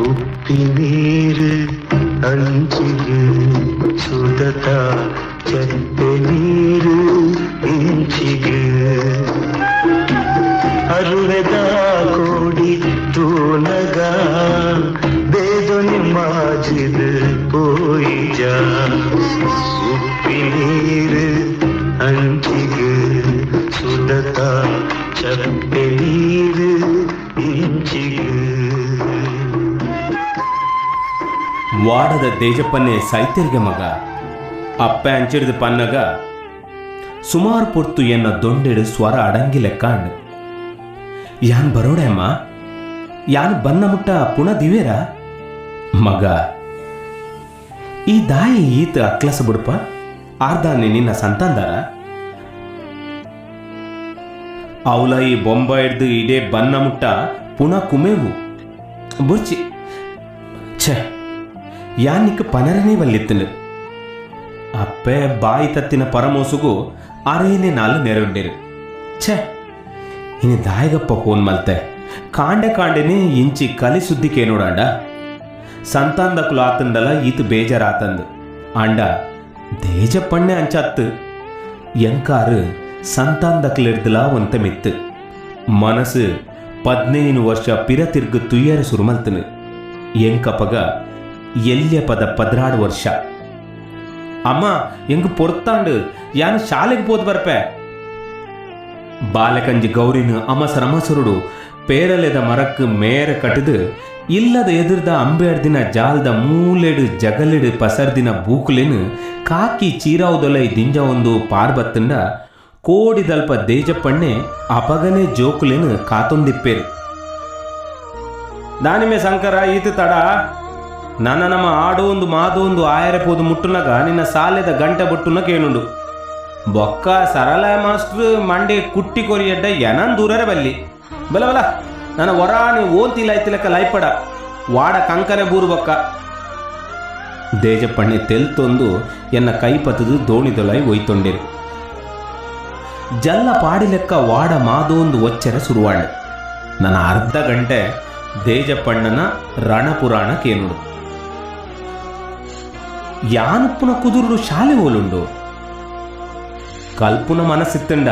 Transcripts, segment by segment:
ಉಪ್ಪಿ ನೀರ್ ಅಂಚಿಗ್ ಸುದತ ಚಪ್ಪೆ ನೀರ್ ಇಂಚಿಗ್ ಅರುವೆದ ಕೋಡಿ ತೂನಗ ಬೇದೊನಿ ಮಾಜಿದ್ ಪೋಯಿಜ ಉಪ್ಪಿ ನೀರ್ ಅಂಚಿಗ್ ಸುದತ ಚಪ್ಪೆ ನೀರ್ ಇಂಚಿಗ್. ವಾಡದ ದೇಜಪ್ಪನ್ನೇ ಸೈತೆರ್ಗೆ ಮಗ ಅಪ್ಪೆ ಅಂಚಿಡ್ದು ಪನ್ನಗ ಸುಮಾರು ಪೊರ್ತು ಎನ್ನ ದೊಂಡೆಡು ಸ್ವರ ಅಡಂಗಿ ಲೆಕ್ಕಾಂಡು. ಯಾನ್ ಬರೋಡೆ ಅಮ್ಮ, ಯಾನ್ ಬನ್ನ ಮುಟ್ಟ ಪುಣ ದಿವೇರ ಮಗ. ಈ ದಾಯಿ ಈತ ಅಕ್ಲಸ ಬುಡ್ಪ ಆರ್ದಾನೆ ನಿನ್ನ ಸಂತಾನದಾರ ಅವಲ ಈ ಬೊಂಬ ಹಿಡ್ದು ಇಡೇ ಬನ್ನ ಮುಟ್ಟ ಪುಣ ಕುಮೇವು ಬುರ್ಚಿ. ಛೇ, ಯಾನಿಕ್ ಪನರನೇ ವಲ್ಲಿತ್ತನು. ಅಪ್ಪೆ ಬಾಯಿ ತತ್ತಿನ ಪರಮೋಸುಗು ಅರೇನೆ ನಾಲು ನೆರವುಂಡಿರು. ಛೇ, ಇನಿ ದಾಯಗಪ್ಪ ಫೋನ್ ಮಲ್ತೆ? ಕಾಂಡೆ ಕಾಂಡೆನೆ ಇಂಚಿ ಕಲಿ ಸುದ್ದಿ ಕೇನೋಡಾಂಡ. ಸಂತಾನದಕುಲು ಆತಂದಲ ಈತ ಬೇಜಾರಾತಂದು ಆಂಡ ದೇಜಪ್ಪಣ್ಣೆ ಅಂಚತ್ತು. ಎಂಕಾರು ಸಂತಾನದಕ್ಲೆರ್ದಲ ಒಂತ ಮಿತ್ತು ಮನಸ್ಸು 15 ವರ್ಷ ಪಿರ ತಿರ್ಗು ತುಯ್ಯರ ಸುರುಮಲ್ತನು. ಎಂಕಪಗ ಎಲ್ಯ ಪದ 12 ವರ್ಷ. ಅಮ್ಮ, ಎಂಗ್ ಪೊರ್ತಾಂಡು, ಯಾನು ಶಾಲೆಗೆ ಪೋದು ಬರ್ಪೆ. ಬಾಲಕಂಜಿ ಗೌರಿನ ಅಮಸರಮಸರುಡು ಪೇರಲೆದ ಮರಕ್ ಮೇರ ಕಟ್ಟದು ಇಲ್ಲದ ಎದುರ್ದ ಅಂಬೇಡ್ದಿನ ಜಾಲ್ದ ಮೂಲೆಡು ಜಗಲೆಡು ಪಸರ್ದಿನ ಬೂಕುಲೆನು ಕಾಕಿ ಚೀರಾವುದೊಲೈ ದಿಂಜ ಒಂದು ಪಾರ್ಬತ್ತಂಡ ಕೋಡಿದಲ್ಪ ದೇಜಪ್ಪಣ್ಣೆ ಅಪಗನೆ ಜೋಕುಲೆನು ಕಾತೊಂದಿಪ್ಪೇರು. ದಾನಿಮೆ ಸಂಕರ, ಈತ ತಡ ನನ್ನ ನಮ್ಮ ಆಡು ಒಂದು ಮಾದು ಒಂದು ಆಯರೆ ಪೋದು ಮುಟ್ಟುನಗ ನಿನ್ನ ಸಾಲೆದ ಗಂಟೆ ಬೊಟ್ಟುನ ಕೇನುಂಡು. ಬೊಕ್ಕ ಸರಳ ಮಾಸ್ಟ್ರು ಮಂಡೆ ಕುಟ್ಟಿ ಕೊರಿಯಡ್ಡ ಎನನ್ ದೂರರೆ ಬಲ್ಲಿ. ಬಲ ಬಲ, ನನ್ನ ಒರಾನಿ ಓಂತಿಲ್ಲ ಐತಿಲಕ್ಕ ಲೈಪಡ ವಾಡ ಕಂಕನೆ ಬೂರು ಬೊಕ್ಕ. ದೇಜಪ್ಪಣ್ಣೆ ತೆಲ್ತೊಂದು ಎನ್ನ ಕೈ ಪತ್ತದು ದೋಣಿದೊಲೈ ಒಯ್ತೊಂಡಿರು. ಜಲ್ಲ ಪಾಡಿಲೆಕ್ಕ ವಾಡ ಮಾದೊಂದು ಒಚ್ಚರ ಸುರುವಾಂಡ್. ನನ್ನ ಅರ್ಧ ಗಂಟೆ ದೇಜಪ್ಪಣ್ಣನ ರಣಪುರಾಣ ಕೇನುಡು. ಯಾನುಪ್ಪುನ ಕುದುರುಡು ಶಾಲೆ ಓಲುಂಡು ಕಲ್ಪುನ ಮನಸ್ಸಿತ್ತಂಡ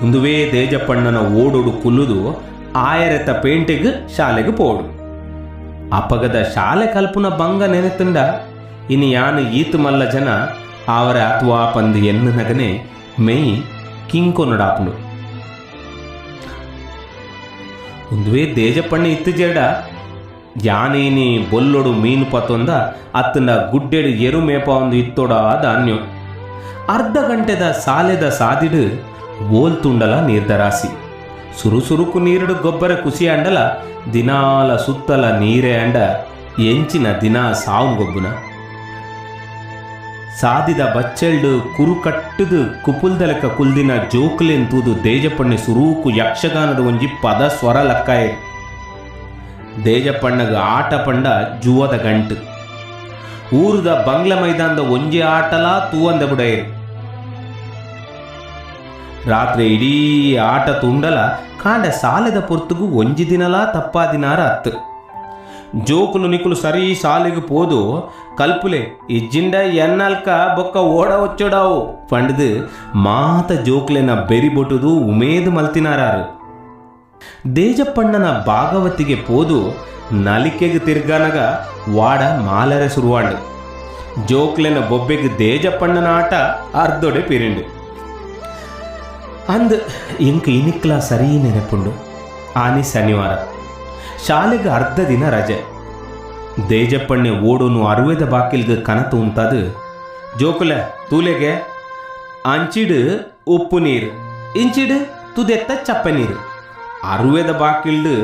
ಉಂದುವೇ ದೇಜಪ್ಪಣ್ಣನ ಓಡೋಡು ಕುಲ್ಲುದು ಆಯರೆತ ಪೇಂಟೆಗ್ ಶಾಲೆಗೆ ಪೋಡು. ಅಪಗದ ಶಾಲೆ ಕಲ್ಪುನ ಬಂಗ ನೆನೆತುಂಡ ಇನಿ ಯಾನು ಈತು ಮಲ್ಲ ಜನ ಆವರ ಅಥವಾ ಪಂದು ಎನ್ನು ನಗನೆ ಮೆಯ್ ಕಿಂಕೊನಡಾಪುಂಡು. ಉಂದುವೇ ದೇಜಪ್ಪಣ್ಣ ಇತ್ತು ಜೇಡ ಯಾನೇನಿ ಬೊಲ್ಲೊಡು ಮೀನು ಪತ್ತೊಂದ ಅತ್ತಂಡ ಗುಡ್ಡೆಡು ಎರು ಮೇಪ ಒಂದು ಇತ್ತೊಡ ಧಾನ್ಯೋ. ಅರ್ಧ ಗಂಟೆದ ಸಾಲೆದ ಸಾದಿಡು ಓಲ್ತುಂಡಲ ನೀರ್ದರಾಸಿ. ಸುರುಸುರುಕು ನೀರುಡು ಗೊಬ್ಬರ ಕುಸಿ ಅಂಡಲ ದಿನಾಲ ಸುತ್ತಲ ನೀರೇ ಅಂಡ ಎಂಚಿನ ದಿನ ಸಾವು ಗೊಬ್ಬುನ. ಸಾದಿದ ಬಚ್ಚೆಲ್ಡು ಕುರುಕಟ್ಟುದು ಕುಪುಲ್ದಲಕ ಕುಲ್ದಿನ ಜೋಕುಲೆನ್ ತೂದು ದೇಜಪ್ಪಣ್ಣೆ ಸುರೂಕು ಯಕ್ಷಗಾನದ ಒಂಜಿ ಪದ ಸ್ವರ ಲಕ್ಕಾಯೆ. ದೇಜಪ್ಪಣ್ಣಗ ಆಟ ಪಂಡ ಜುವದ ಗಂಟು. ಊರುದ ಬಂಗ್ಲ ಮೈದಾನದ ಒಂಜಿ ಆಟಲಾ ತೂವಂದ ಬುಡೈರು. ರಾತ್ರಿ ಇಡೀ ಆಟ ತುಂಡಲ ಕಾಂಡ ಸಾಲೆದ ಪೊರ್ತುಗು ಒಂಜಿ ದಿನಲಾ ತಪ್ಪಾದಿನಾರ ಅತ್ತು. ಜೋಕುಲು ನಿಕುಲು ಸರಿ ಸಾಲಿಗೆ ಪೋದು ಕಲ್ಪುಲೆ, ಇಜ್ಜಿಂಡ ಎನ್ನಲ್ಕ ಬೊಕ್ಕ ಓಡ ಒಚ್ಚೊಡಾವು ಪಂಡ್ದು ಮಾತ ಜೋಕ್ಲೆನ ಬೆರಿಬೊಟುದು ಉಮೇದು ಮಲ್ತಿನಾರಾರು. ದೇಜಪ್ಪಣ್ಣನ ಭಾಗವತಿಗೆ ಪೋದು ನಲಿಕೆಗೆ ತಿರ್ಗಾನಗ ವಾಡ ಮಾಲರೆ ಸುರುವಾಂಡು. ಜೋಕ್ಲೆನ ಬೊಬ್ಬೆಗೆ ದೇಜಪ್ಪಣ್ಣನ ಆಟ ಅರ್ಧೊಡೆ ಪಿರಿಂಡು. ಅಂದ್ ಇಂಕ್ ಇನಿಕ್ಲ ಸರಿ ನೆನಪುಂಡು. ಆನಿ ಶನಿವಾರ, ಶಾಲೆಗೆ ಅರ್ಧ ದಿನ ರಜೆ. ದೇಜಪ್ಪಣ್ಣೆ ಓಡೋನು ಅರುವೆದ ಬಾಕಿಲ್ಗೆ ಕನತು ಉಂತಾದು, ಜೋಕುಲ ತೂಲೆಗೆ, ಅಂಚಿಡು ಉಪ್ಪು ನೀರು, ಇಂಚಿಡು ತುದೆತ್ತ ಚಪ್ಪೆ ನೀರು. ಅರುವೆದ ಬಾಕಿಲ್ಡು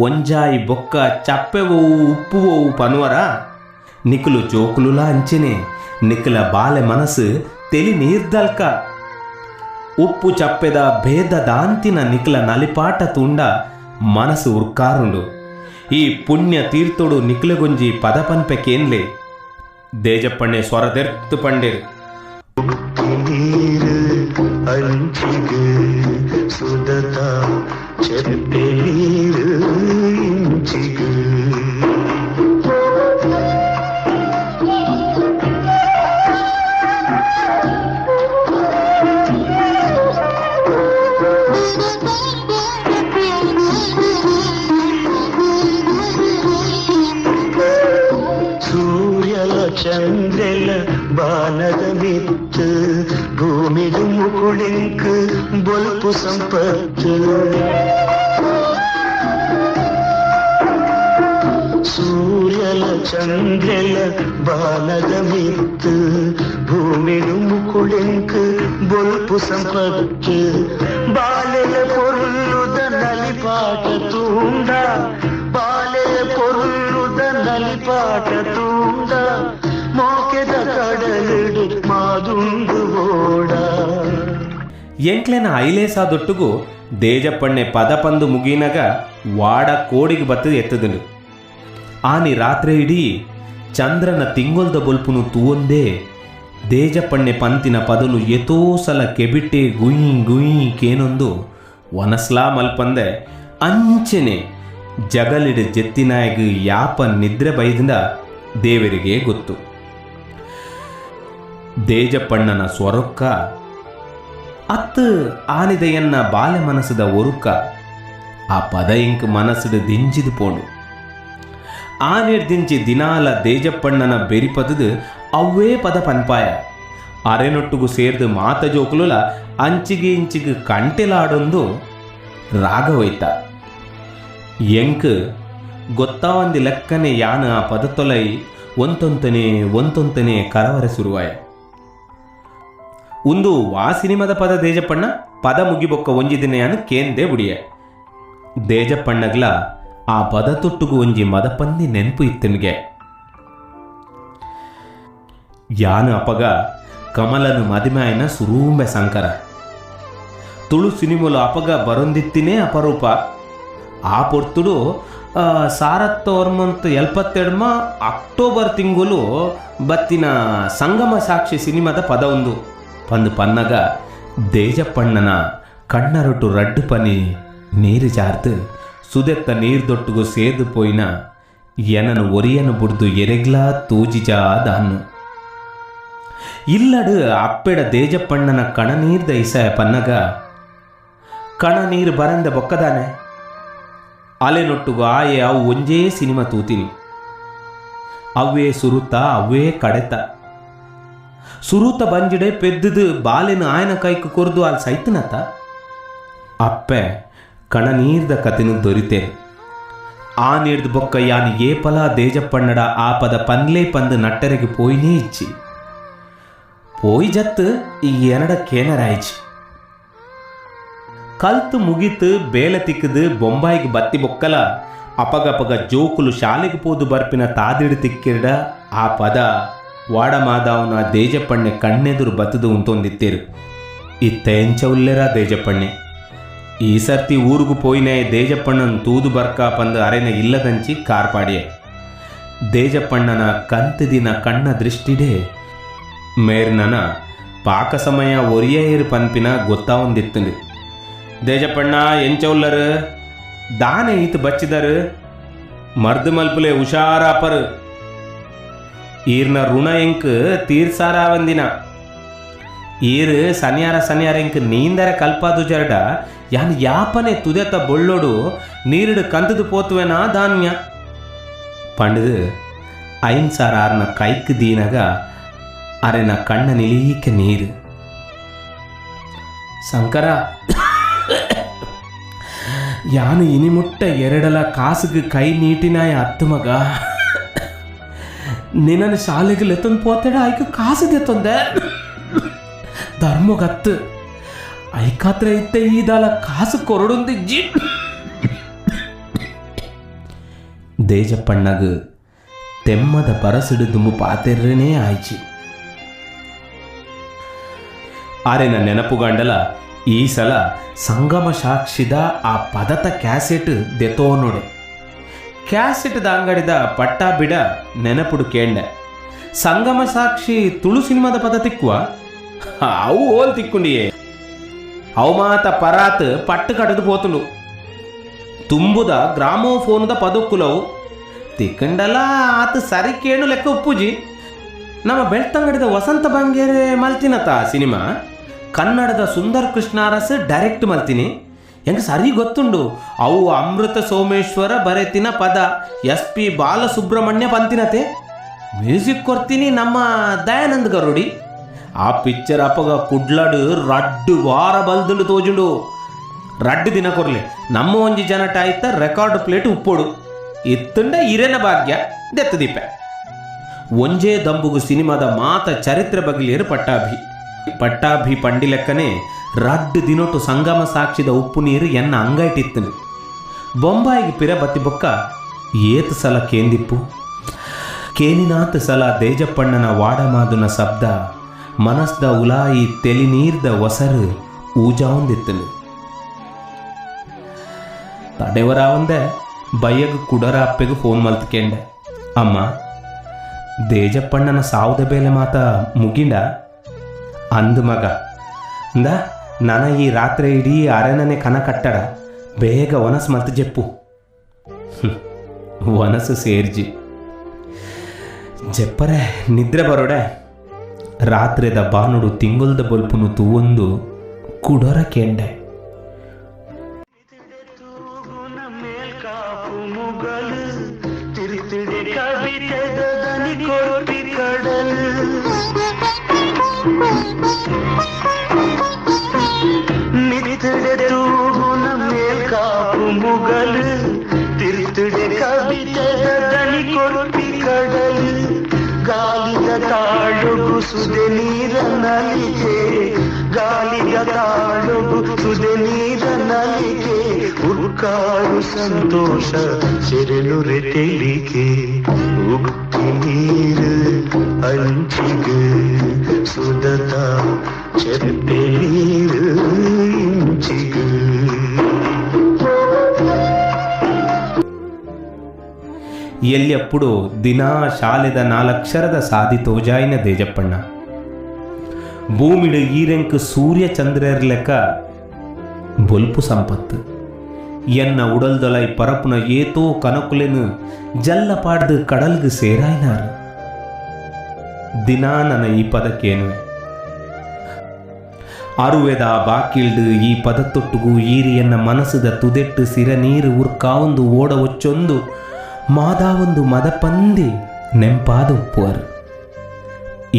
ಒಂಜಾಯಿ ಬೊಕ್ಕ ಚಪ್ಪೆ ಓವು ಉಪ್ಪು ಓವು ಪನುವರ? ನಿಕುಲು ಜೋಕುಲುಲ ಅಂಚೆನೆ, ನಿಕುಲ ಬಾಲೆ ಮನಸ್ಸು ತೆಲಿ ನೀರ್ದಲ್ಕ. ಉಪ್ಪು ಚಪ್ಪೆದ ಭೇದ ದಾಂತಿನ ನಿಕಲ ನಲಿಪಾಟ ತುಂಡ ಮನಸ್ಸು ಉರ್ಕಾರುಂಡು. ಈ ಪುಣ್ಯ ತೀರ್ಥೋಡು ನಿಕ್ಲಗೊಂಜಿ ಪದ ಪನ್ಪೆ ಕೇನ್ಲೆ. ದೇಜಪ್ಪಣ್ಣೆ ಸ್ವರದೆರ್ತು ಪಂಡೇರು. ನೀರು ಅಂಚಿಗ್ ಸುದತ ಚೆಪ್ಪೆ ನೀರು ಇಂಚಿಗ್. ಚಂದ್ರೆಲ ಬಾನದ ಮಿತ್ತು ಭೂಮಿಡು ಮುಕುಳಿಂಕ್ ಬೊಲ್ಪು ಸಂಪತ್ತು. ಸೂರ್ಯಲ ಚಂದ್ರೆಲ ಬಾನದ ಮಿತ್ತು ಭೂಮಿಡು ಮುಕುಳಿಂಕ್ ಬೊಲ್ಪು ಸಂಪತ್ತು. ಬಾಲೆಯ ಪೊರುಲ್ಲುದ ನಲಿಪಾಟ ತೂಂಡ, ಬಾಲೆಯ ಪೊರುಲ್ಲುದ ನಲಿಪಾಟ ತೂಂಡ, ಮೋಕೆದ ಕಡಲಿಡು ಮಾದುಂಡು ಓಡ. ಎಂಕ್ಲೆನ ಐಲೇಸಾದೊಟ್ಟುಗು ದೇಜಪ್ಪಣ್ಣೆ ಪದ ಪಂದು ಮುಗಿನಗ ವಾಡ ಕೋಡಿಗೆ ಬತ್ತದ ಎತ್ತದನು. ಆನಿ ರಾತ್ರಿ ಇಡೀ ಚಂದ್ರನ ತಿಂಗೊಲ್ದ ಬೊಲ್ಪುನು ತೂವೊಂದೇ ದೇಜಪ್ಪಣ್ಣೆ ಪಂತಿನ ಪದಲು ಎತೋ ಸಲ ಕೆಬಿಟ್ಟೆ ಗುಯ್ ಗುಯ್ ಕೇನೊಂದು ವನಸ್ಲಾ ಮಲ್ಪಂದೆ ಅಂಚನೆ ಜಗಲಿಡ ಜೆತ್ತಿನಾಯಗ್ ಯಾಪ ನಿದ್ರೆ ಬೈದಿಂದ ದೇವರಿಗೆ ಗೊತ್ತು. ದೇಜಪ್ಪಣ್ಣನ ಸ್ವರೊಕ್ಕ ಅತ್ತು ಆನಿದೆಯನ್ನ ಬಾಲೆ ಮನಸ್ಸದ ಒರುಕ ಆ ಪದ ಇಂಕ್ ಮನಸ್ಸುಡು ದಿಂಜಿದು ಪೋಂಡು. ಆನಿರ್ದಿಂಚಿ ದಿನಾಲ ದೇಜಪ್ಪಣ್ಣನ ಬೆರಿಪದದು ಅವ್ವೇ ಪದ ಪನ್ಪಾಯ. ಅರೆನೊಟ್ಟುಗು ಸೇರ್ದು ಮಾತ ಜೋಕುಲುಲ ಅಂಚಿಗೆ ಇಂಚಿಗೆ ಕಂಟೆಲಾಡೊಂದು ರಾಗವೈತ. ಎಂಕ್ ಗೊತ್ತಾವಂದಿ ಲೆಕ್ಕನೆ ಯಾನ ಆ ಪದ ತೊಲೈ ಒಂತೊಂತನೆ ಒಂತೊಂತನೆ ಕರವರೆ ಸುರುವಾಯ. ಒಂದು ವಾ ಸಿನಿಮಾದ ಪದ ದೇಜಪ್ಪಣ್ಣ ಪದ ಮುಗಿಬೊಕ್ಕ ಒಂಜಿ ದಿನ ಯಾನು ಕೇಂದೇ ಬುಡಿಯ. ದೇಜಪ್ಪಣ್ಣಗ್ಲ ಆ ಪದ ತೊಟ್ಟುಗು ಒಂಜಿ ಮದಪಂದಿ ನೆನಪು ಇತ್ತನಿಗೆ. ಯಾನು ಅಪಗ ಕಮಲನು ಮದಿಮಾಯನ ಸುರೂಂಬೆ ಸಂಕರ ತುಳು ಸಿನಿಮಲು ಅಪಗ ಬರೊಂದಿತ್ತಿನೇ ಅಪರೂಪ. ಆ ಪೊರ್ತುಡು ಸಾರತ್ತೊರ್ಮಂತ್ ಎಲ್ಪತ್ತೆಡ್ಮ ಅಕ್ಟೋಬರ್ ತಿಂಗುಲು ಬತ್ತಿನ ಸಂಗಮ ಸಾಕ್ಷಿ ಸಿನಿಮಾದ ಪದ ಒಂದು ಪಂದು ಪನ್ನಗ ದೇಜಪ್ಪಣ್ಣನ ಕಣ್ಣರೊಟ್ಟು ರಡ್ಡು ಪನಿ ನೀರು ಜಾರ್ದು ಸುದೆತ್ತ ನೀರ್ದೊಟ್ಟುಗು ಸೇದು ಪೋಯಿನ ಎನನು ಒರಿಯನು ಬುಡ್ದು ಎರೆಗ್ಲಾ ತೂಜಿಜಾ ದಾನ್ನು. ಇಲ್ಲಡು ಅಪ್ಪೆಡ ದೇಜಪ್ಪಣ್ಣನ ಕಣನೀರ್ದ ಇಸಯ ಪನ್ನಗ ಕಣನೀರು ಬರಂದ ಬೊಕ್ಕದಾನೆ ಅಲೆನೊಟ್ಟುಗು ಆಯೆ ಅವು ಒಂಜೇ ಸಿನಿಮಾ ತೂತಿನಿ. ಅವ್ವೇ ಸುರುತ ಅವ್ವೇ ಕಡೆತ ಸುರುತ ಬಂಜಿಡೆ ಪೆದ್ದುದು ಬಾಲೆನ ಆಯನ ಕೈಕು ಕೊರ್ದು ಅಲ್ಲಿ ಸೈತನತ. ಅಪ್ಪೆ ಕಣನೀರ್ದ ಕತೆನು ದೊರಿತೆ. ಆ ನೀರ್ದ ಬೊಕ್ಕ ಯಾನ್ ಏಪಲ ದೇಜಪ್ಪಣ್ಣಡ ಆ ಪದ ಪನ್ಲೇ ಪಂದು ನಟ್ಟರೆಗೆ ಪೋಯಿನೇ ಇಚ್ಚಿ ಪೋಯಿ ಜತ್ತು ಈ ಎನಡ ಕೇನರಾಯ್ಚಿ. ಕಲ್ತು ಮುಗಿತು ಬೇಲೆ ತಿಕ್ಕದು ಬೊಂಬಾಯಿಗೆ ಬತ್ತಿ ಬೊಕ್ಕಲ ಅಪಗಪಗ ಜೋಕುಲು ಶಾಲೆಗೆ ಪೋದು ಬರ್ಪಿನ ತಾದಿಡು ತಿಕ್ಕಿರ್ಡ ಆ ಪದ ವಾಡ ಮಾದಾವನ ದೇಜಪ್ಪಣ್ಣೆ ಕಣ್ಣೆದುರು ಬತ್ತದು ಉಂತೊಂದಿತ್ತೇರು. ಇತ್ತ ಎಂಚ ಉಲ್ಲೆರ ದೇಜಪ್ಪಣ್ಣೆ ಈ ಸರ್ತಿ ಊರುಗು ಪೋಯಿನೇ ದೇಜಪ್ಪಣ್ಣನ ತೂದು ಬರ್ಕ ಪಂದು ಅರೆನ ಇಲ್ಲದಂಚಿ ಕಾರ್ಪಾಡಿಯೆ. ದೇಜಪ್ಪಣ್ಣನ ಕಂತದಿನ ಕಣ್ಣ ದೃಷ್ಟಿಡೆ ಮೇರ್ನನ ಪಾಕ ಸಮಯ ಒರಿಯೇರು ಪನ್ಪಿನ ಗೊತ್ತಾವೊಂದಿತ್ತುಂಡು. ದೇಜಪ್ಪಣ್ಣ ಎಂಚ ಉಲ್ಲರು ದಾನೆ ಈತ ಬಚ್ಚಿದರು ಮರ್ದು ಮಲ್ಪುಲೆ ಹುಷಾರಾಪರು ಈರ್ನ ಋಣ ಎಂಕ್ ತೀರ್ಸಾರಾವಂದಿನ ಈರು ಸನಿಯಾರ ಸನಿಯಾರ ಎಂಕ್ ನೀಂದರ ಕಲ್ಪಾದು ಜರಡ ಯಾನ್ ಯಾಪನೆ ತುದೆತ ಬೊಳ್ಳೋಡು ನೀರುಡು ಕಂತದು ಪೋತುವೆನಾ ಧಾನ್ಯ ಪಂಡದು ಐನ್ಸಾರ ಆರ್ನ ಕೈಕ್ ದೀನಗ ಅರೆನ ಕಣ್ಣ ನಿಲೀಕ ನೀರು. ಶಂಕರ ಯಾನು ಇನಿಮುಟ್ಟ ಎರಡಲ ಕಾಸುಗೆ ಕೈ ನೀಟಿನಾಯ ಅತ್ತು ಮಗ ನಿನ್ನನ್ನು ಶಾಲೆಗೆ ಲೆತ್ತೊಂದು ಪೋತೆಡ ಐಕ ಕಾಸು ದೆತ್ತೊಂದೆ ಧರ್ಮಗತ್ತು ಐಕಾತ್ರ ಇತ್ತ ಈದಾಲ ಕಾಸು ಕೊರಡುಂದಿಜ್ಜಿ. ದೇಜಪ್ಪಣ್ಣಗ್ ತೆಮ್ಮದ ಪರಸಿಡು ದುಂಬು ಪಾತೆರ್ರನೇ ಆಯ್ಚಿ. ಆರೆನ ನೆನಪುಗಂಡಲ ಈ ಸಲ ಸಂಗಮ ಸಾಕ್ಷಿದ ಆ ಪದತ ಕ್ಯಾಸೆಟ್ ದೆತೋ ನೋಡು. ಕ್ಯಾಸೆಟ್ದ ಅಂಗಡಿದ ಪಟ್ಟ ಬಿಡ ನೆನಪುಡು ಕೇಂಡೆ ಸಂಗಮ ಸಾಕ್ಷಿ ತುಳು ಸಿನಿಮಾದ ಪದ ತಿಕ್ಕುವ ಅವು ಓಲ್ ತಿಕ್కుంಡಿಯೇ ಅವು ಮಾತ ಪರಾತ್ ಪಟ್ಟು ಕಡದು ಪೋತುಂಡು ತುಂಬುದ ಗ್ರಾಮೋಫೋನ್ದ ಪದಕ್ಕುಲವು ತಿಕ್ಕಂಡಲ ಆತ ಸರಿ ಕೇಳು ಲೆಕ್ಕ ಉಪ್ಪುಜಿ. ನಮ್ಮ ಬೆಳ್ತಂಗಡಿದ ವಸಂತ ಬಂಗೇರೆ ಮಲ್ತಿನತ ಸಿನಿಮಾ ಕನ್ನಡದ ಸುಂದರ್ ಕೃಷ್ಣಾರಸ್ ಡೈರೆಕ್ಟ್ ಮಲ್ತೀನಿ ಹೆಂಗೆ ಸರಿ ಗೊತ್ತುಂಡು. ಅವು ಅಮೃತ ಸೋಮೇಶ್ವರ ಬರೆತಿನ ಪದ ಎಸ್ ಪಿ ಬಾಲಸುಬ್ರಹ್ಮಣ್ಯ ಪಂತಿನತೆ. ಮ್ಯೂಸಿಕ್ ಕೊರ್ತೀನಿ ನಮ್ಮ ದಯಾನಂದ್ ಗರುಡಿ. ಆ ಪಿಕ್ಚರ್ ಅಪಗ ಕುಡ್ಲಡು ರಡ್ಡು ವಾರ ಬಲ್ದುಂಡು ತೋಜುಂಡು. ರಡ್ಡು ದಿನ ಕೊರ್ಲೆ ನಮ್ಮ ಒಂಜಿ ಜನಟ ಆಯ್ತ ರೆಕಾರ್ಡ್ ಪ್ಲೇಟ್ ಉಪ್ಪೋಡು ಇತ್ತುಂಡ ಇರೆನ ಭಾಗ್ಯ ದೆತ್ತದೀಪೆ. ಒಂಜೇ ದಂಬುಗು ಸಿನಿಮಾದ ಮಾತ ಚರಿತ್ರೆ ಬಗ್ಲಿಯರು ಪಟ್ಟಾಭಿ ಪಟ್ಟಾಭಿ ಪಂಡಿಲೆಕ್ಕನೆ ರಡ್ಡು ದಿನೊಟು ಸಂಗಮ ಸಾಕ್ಷಿದ ಉಪ್ಪು ನೀರು ಎನ್ನ ಅಂಗೈಟಿತ್ತನು. ಬೊಂಬಾಯಿಗೆ ಪಿರ ಬತ್ತಿ ಬೊಕ್ಕ ಏತು ಸಲ ಕೇಂದಿಪ್ಪು ಕೇನಿನಾತ್ ಸಲ ದೇಜಪ್ಪಣ್ಣನ ವಾಡಮಾದುನ ಶಬ್ದ ಮನಸ್ದ ಉಲಾಯಿ ತೆಲಿನೀರ್ದ ಒಸರು ಊಜಾವಂದಿತ್ತನು. ತಡೆವರಾವಂದೆ ಬಯ್ಯಗ್ ಕುಡರ ಅಪ್ಪೆಗೆ ಫೋನ್ ಮಲ್ತ್ಕೆಂಡೆ. ಅಮ್ಮ, ದೇಜಪ್ಪಣ್ಣನ ಸಾವುದ ಬೇಲೆ ಮಾತ ಮುಗಿಂಡ ಅಂದು ಮಗ ಅಂದ. ನನ ಈ ರಾತ್ರಿ ಇಡೀ ಅರೆನನೆ ಕನ ಕಟ್ಟಡ, ಬೇಗ ಒನಸ್ ಮಲ್ತ್ ಜೆಪ್ಪು. ಒನಸು ಸೇರ್ಜಿ ಜೆಪ್ಪರೆ ನಿದ್ರೆ ಬರೋಡೆ. ರಾತ್ರಿದ ಬಾನುಡು ತಿಂಗೊಲ್ದ ಬೊಲ್ಪುನು ತೂವೊಂದು ಕುಡೊರ ಕೇಂಡೆ. ತೂಗುನ ಮೇಲ್ಕಾಪು ಮುಗಲು ತಿರುತಿಡೆ ಕವಿತೆದ ದನಿ ಕೊರ್ಪಿ ಕಡಲು. ಮಿತಿಡೆ ತೂಗುನ ಮೇಲ್ಕಾಪು ಮುಗಲು ತಿರುತಿಡೆ ಕವಿತೆದ ದನಿ ಕೊರ್ಪಿ ಕಡಲು. ಗಾಲಿದ ತಾಳುಗು ಸುದೆ ನೀರ ನಲಿಗೆ, ಗಾಲಿದ ತಾಳುಗು ಸುದೆ ನೀರ ನಲಿಗೆ, ಉರ್ಕಾರು ಸಂತೋಷ ಸೆರೆನುರೆ ತೆಲಿಗೆ. ಉಪ್ಪಿ ನೀರು ಅಂಚಿಗೆ ಸುದತ ಚೆಪ್ಪೆ ನೀರು ಇಂಚಿಗೆ. ಎಲ್ಯಪ್ಪುಡು ದಿನಾ ಶಾಲೆದ ನಾಲಕ್ಷರದ ಸಾದಿ ತೋಜಾಯಿನ ದೇಜಪ್ಪಣ್ಣ ಭೂಮಿಡು ಈರೆಂಕ್ ಸೂರ್ಯ ಚಂದ್ರರ್ ಲೆಕ್ಕ ಬೊಲ್ಪು ಸಂಪತ್ತು. ಎನ್ನ ಉಡಲ್ದೊಲೈ ಪರಪುನ ಏತೋ ಕನಕುಲೆನು ಜಲ್ಲ ಪಾಡ್ದು ಕಡಲ್ಗ್ ಸೇರಾಯ್ನಾರು. ದಿನಾ ನನ್ನ ಈ ಪದಕ್ಕೇನುವೆ ಅರುವೆದ ಬಾಕಿಲ್ಡು ಈ ಪದತ್ತೊಟ್ಟುಗು ಈರಿಯನ್ನ ಮನಸ್ಸುದ ತುದೆಟ್ಟು ಸಿರ ನೀರು ಉರ್ಕಾವೊಂದು ಓಡ ಒಚ್ಚೊಂದು ಮಾದಾವೊಂದು ಮದಪಂದಿ ನೆಂಪಾದ ಉಪ್ಪುವರು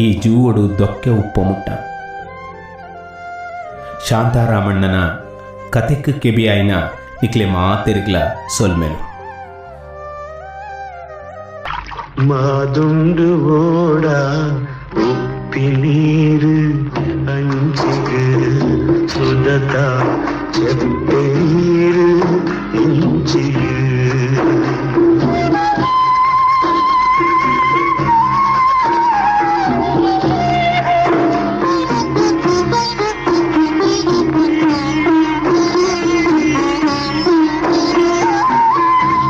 ಈ ಜೂವಡು ದೊಕ್ಕೆ ಉಪ್ಪ ಮುಟ್ಟ. ಶಾಂತಾರಾಮಣ್ಣನ ಕತೆಕ್ ಕೆಬಿಯಾಯಿನ ನಿಕ್ಲೆ ಮಾತೆರಿಗ್ಲ ಸೊಲ್ಮೆಲು. ಮಾದುಂಡು ಓಡ ಉಪ್ಪಿ ನೀರು ಅಂಚಿಗೆ ಸುದತ ಚೆಪ್ಪೆ ನೀರು ಇಂಚಿಗೆ.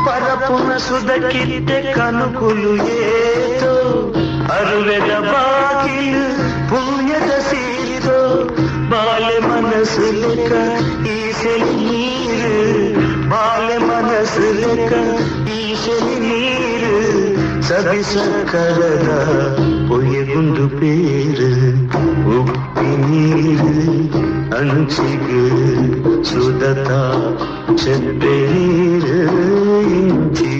ಪರಪುನ ಸುದಕಿತ್ತೆ ಕನುಕುಲು ಏತೋ, ಅರುವೆದ ಬಾಗಿಲು ಪುಣ್ಯದ ಸೀತೋ, ಬಾಲೆ ಮನಸ್ಸು ಲೆಕ್ಕ ಈ ಸೆಲಿ ನೀರು, ಬಾಲೆ ಮನಸ್ಸು ಲೆಕ್ಕ ಈ ಸೆಲಿ ನೀರು, ಸಬಿಸ ಕರದ ಪೊಯ್ಯಗುಂಡು ಪೇರು. ಉಪ್ಪಿ ನೀರು ಅಂಚಿಗೆ ಸುದತ ಚೆಪ್ಪೆ ನೀರು ಇಂಚಿಗೆ.